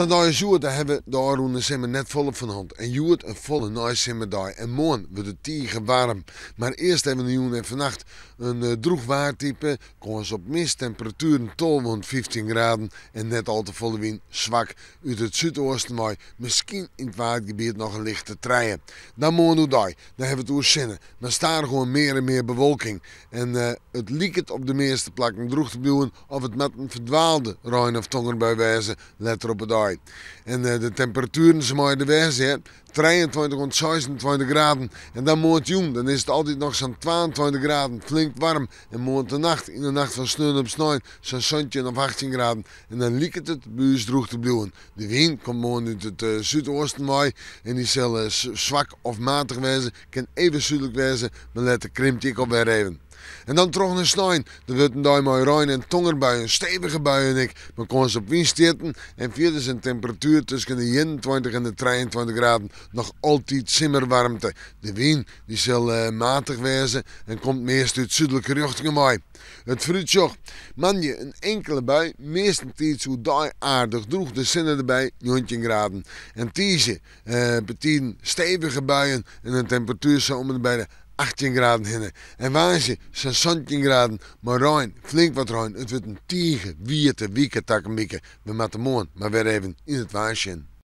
Sa'n dei as hjoed, dêr hawwe we de ôfrûne simmer net folle fan hân. En hjoed in folle neisimmerdei en moarn wurdt it tige waarm. Mar earst even de jûn en fannacht in drûch waartype, kâns op mist, temperatueren 12 oant 15 graden en net al te folle wyn, swak út it súdoasten wei, miskien yn it Waadgebiet noch in lichte trije. Dan moarn oerdei, dan hawwe we it oer sinne, mar stadichoan mear en mear bewolking. En it liket op de measte plakken drûch te bliuwen of it moat in ferdwaalde rein of tongerbui wêze letter op 'e dei. En de temperatueren, se meie der wêze hear, 23 oant 26 graden. En dan moarntejûn, dan is it altyd noch sa'n 22 graden, flink waarm. En moarntenacht, yn de nacht fan sneon op snein, sa'n 17 of 18 graden. En dan liket it by ús drûch te bliuwen. De wyn komt moarn út it súdoasten wei en dy sil swak of matich wêze, kin even súdlik wêze, mar letter krimpt dy ek alwer even. En dan troch nei snein, dat wurdt in dei mei rein en tongerbuien, stevige buien ek, mei kâns op wynstjitten en fierders in temperatuer tusken de 21 en de 23 graden, noch altyd simmerwaarmte. De wyn dy sil matich wêze en komt meast út súdlike rjochtingen wei. It foarútsjoch, moandei in inkele bui, meastentiids oerdei aardich drûch, de sinne derby, 19 graden. En tiisdei betiden stevige buien en in temperatuer sa om en by de 18 graden hinne. En woansdei sa'n 17 graden mei rein, flink wat rein. It wurdt in tige wiete wike takom wike. We moatte moarn mar wer even yn it waar sjen.